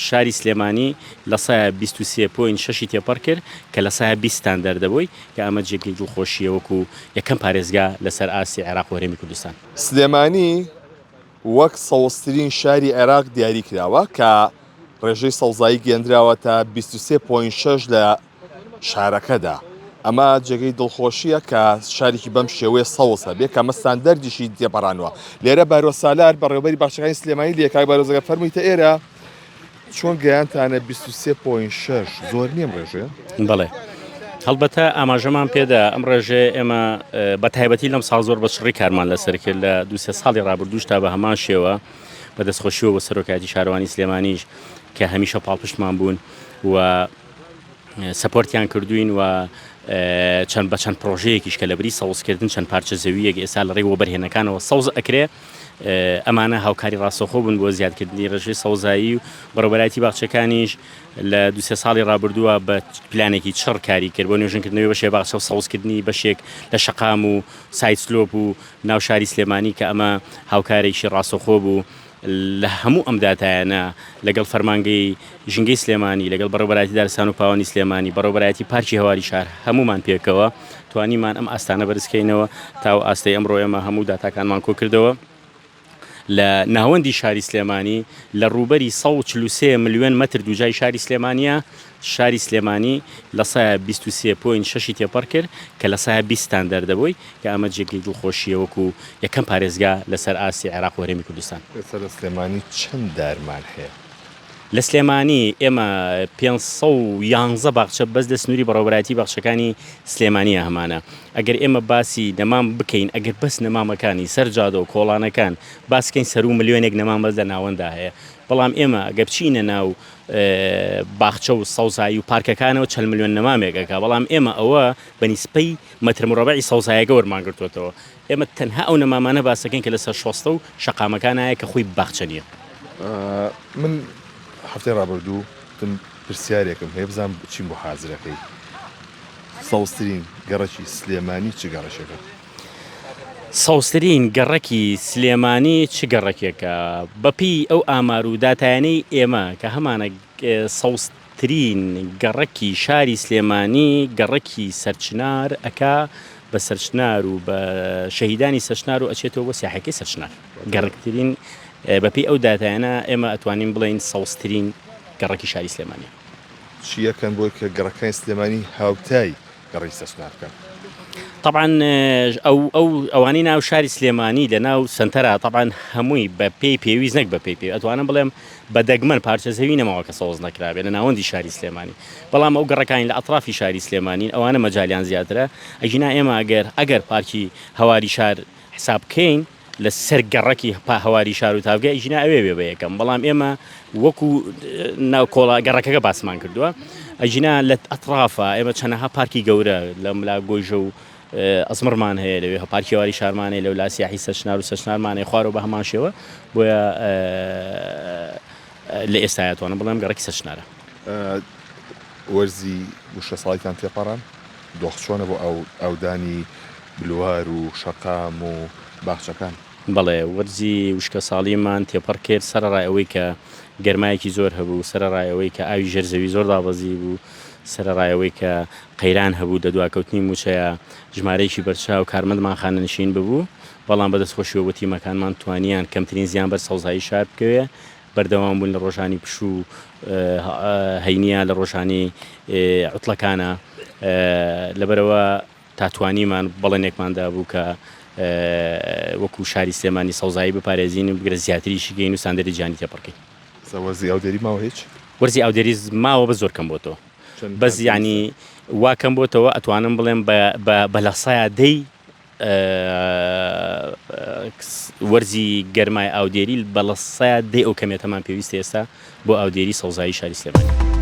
شاری سلێمانی لە سایە 23 point شەشی تێپەڕ کرد کە لە سایە 20 ستاندەردە بۆی کە ئەمە جێگەی دڵخۆشییە وەکو یەکەم پارێزگا لەسەر ئاستی عێراق و هەرێمی کوردستان. سلێمانی وەک سەوزترین شاری عێراق دیاری کراوە کە ڕێژەی سەوزایی گەیەندراوەتە 23 point شەش لە شارەکەدا. ئەمە جێگەی دڵخۆشییە کە شارێکی بەم شێوەیە سەوز هەبێ کە ئەمە ستاندەردیشی تێپەڕانوە. لێرە بارۆ سالار بەڕێوەبەری باخچەکانی سلێمانی لێ کاک بارۆ زەگەر فەرموویتە ئێرە چۆن گەیانتانە 23 point شەش زۆر نییە ئەم ڕێژەیە؟ بەڵێ هەڵبەتە ئاماژەمان پێدا ئەم ڕێژەیە ئێمە بە تایبەتی لەم ساڵ زۆر بە چڕی کارمان لەسەر کرد لە دوو سێ ساڵی ڕابردووش تا بە هەمان شێوە بە دەستخۆشیەوە بۆ سەرۆکایەتی شارەوانی سلێمانیش کە هەمیشە پاڵپشتمان بوون و support یان کردوین و چەند بە چەند پرۆژەیەکیش کە لەبری سەوزکردن چەند پارچە زەوییەک ئێستا لە ڕێی وەبەرهێنەکانەوە سەوز ئەکرێ ئەمانە هاوکاری ڕاستەوخۆ بوون بۆ زیادکردنی ڕێژەی سەوزایی و بەڕێوەبەرایەتی باخچەکانیش لە دو سێ ساڵی ڕابردووە بە پلانێکی چڕ کاری کرد بۆ نۆژەنکردنەوەی بەشێ باخچە و سەوزکردنی بەشێک لە شەقام و side slope و ناو شاری سلێمانی کە ئەمە هاوکارێکی ڕاستەوخۆ بوو لە هەموو ئەم داتایانە لەگەڵ فەرمانگەی ژینگەی سلێمانی، لەگەڵ بەڕێوەبەرایەتی دارستان و پاوانی سلێمانی، بەڕێوەبەرایەتی پارکی هەواری شار هەموومان پێکەوە توانیمان ئەم ئاستانە بەرزکەینەوە تا ئەو ئاستەی ئەمڕۆ ئێمە هەموو داتاکانمان کۆکردەوە لە ناوەندی شاری سلێمانی لە ڕووبەری 143 ملیۆن مەتر دووجای شاری سلێمانیە شاری سلێمانی لە سایە 23 point شەشی تێپەڕ کرد کە لە سایە 20 ستاندەردە بۆی کە ئەمە جێگەی دڵخۆشییە وەکو یەکەم پارێزگا لەسەر ئاستی عێراق و هەرێمی کوردستان. ئێستا لە سلێمانی چەند دارمان هەیە؟ لە سلێمانی ئێمە 511 باخچە بەس لە سنووری بەڕێوەبەرایەتی باخچەکانی سلێمانییە هەمانە. ئەگەر ئێمە باسی نەمام بکەین، ئەگەر بەس نەمامەکانی سەر جادە و کۆڵانەکان باس کەین سەروو ملیۆنێک نەمام بەس لە ناوەندا هەیە. بەڵام ئێمە ئەگەر بچینە ناو باخچە و سەوزایی و پارکەکانەوە چەند ملیۆن نەمامێک ئەکا، بەڵام ئێمە ئەوە بە نیسبەی مەتر مڕەبەعی سەوزایەکە وەرمان گرتووەتەوە. ئێمە تەنها ئەو نەمامانە باس دەکەین کە لەسەر شۆستە و شەقامەکانایە کە خۆی باخچە نییە. من هەفتەی ڕابردوو وتم پرسیارێکم هەیە بزانم چیم بۆ حازرەکەی. سەوزترین گەڕەکی سلێمانی چ گەڕەکێکە؟ سەوزترین گەڕەکی سلێمانی چ گەڕەکێکە؟ بەپێی ئەو ئامار و داتایانەی ئێمە کە هەمانە سەوز ترین گەڕەکی شاری سلێمانی گەڕەکی سەرچنار ئەکا بە سەرچنار و بە شەهیدانی سەرچنار و ئەچێتەوە بۆ سیاحەکەی سەرچنار گەڕەکترین بەپێی ئەو داتایانە ئێمە ئەتوانین بڵێین سەوزترین گەڕەکی شاری سلێمانیە. چی ئەکەن بۆی کە گەڕەکانی سلێمانی هاوتای گەڕەکی سەرچنار بکەن؟ تەبعەن ئەو ئەو ئەوانەی ناو شاری سلێمانی لە ناو سەنتەرا تەبعەن هەمووی بە پێی پێویست نەک بە پێی پێ ئەتوانم بڵێم بە دەگمەن پارچە زەوی نەماوە کە سەوز نەکرابێت لە ناوەندی شاری سلێمانی بەڵام ئەو گەڕەکانی لە ئەترافی شاری سلێمانین ئەوانە مەجالیان زیاترە ئەگینا ئێمە ئەگەر ئەگەر پارکی هەواری شار حساب بکەین لە سەر گەڕەکی پا هەواری شار و تاڤگە ئیژنا ئەوێ بێ بە یەکەم بەڵام ئێمە وەکو ناو کۆڵا گەڕەکەکە باسمان کردووە ئەگینا لە ئەترافە ئێمە چەنەها پارکی گەورە لە ملا گۆیژە و ئەزمڕمان هەیە لەوێ پارکی هەواری شارمان هەیە لەو لا سیاحی سەرچنار و سەرچنارمان هەیە خوارەوە بە هەمان شێوە بۆیە لە ئێستایا توانم بڵێم گەڕەکی سەرچنارە. وەرزی وشکەساڵیتان تێپەڕاند؟ دۆخ چۆنە بۆ ئاودانی بلوار و شەقام و باخچەکان؟ بەڵێ، وەرزی وشکەساڵیمان تێپەڕ کرد، سەرەڕای ئەوەی کە گەرمایەکی زۆر هەبوو، سەرەڕای ئەوەی کە ئاوی ژێر زەوی زۆر دابەزیبوو، سەرەڕای ئەوەی کە قەیران هەبوو لە دواکەوتنی مووچەیا، ژمارەیەکی بەرچاو کارمەندمان خانەنشین ببوو، بەڵام بە دەستخۆشیەوە بۆ تیمەکانمان توانیان کەمترین زیان بەر سەوزایی شار بکەوێ، بەردەوام بوون لە ڕۆژانی پشوو هەینیە لە ڕۆژانی عوتڵەکانە لەبەرەوە تا توانیمان بەڵێنێکمان دابوو کە وەکو شاری سلێمانی سەوزایی بپارێزین و بگرە زیاتریشی کەین و ستاندەری جیهانی تێپەڕکەین. ئێستا وەرزی ئاودێری ماوە هیچ؟ وەرزی ئاودێری ماوە بەس زۆر کەم بۆتەوە بەس یانی وا کەم بۆتەوە ئەتوانم بڵێم بە لە سەیا دەی وەرزی گەرمای ئاودێری بە 10% ئەو کەمێتەمان پێویستە ئێستا بۆ ئاودێری سەوزایی شاری سلێمانی.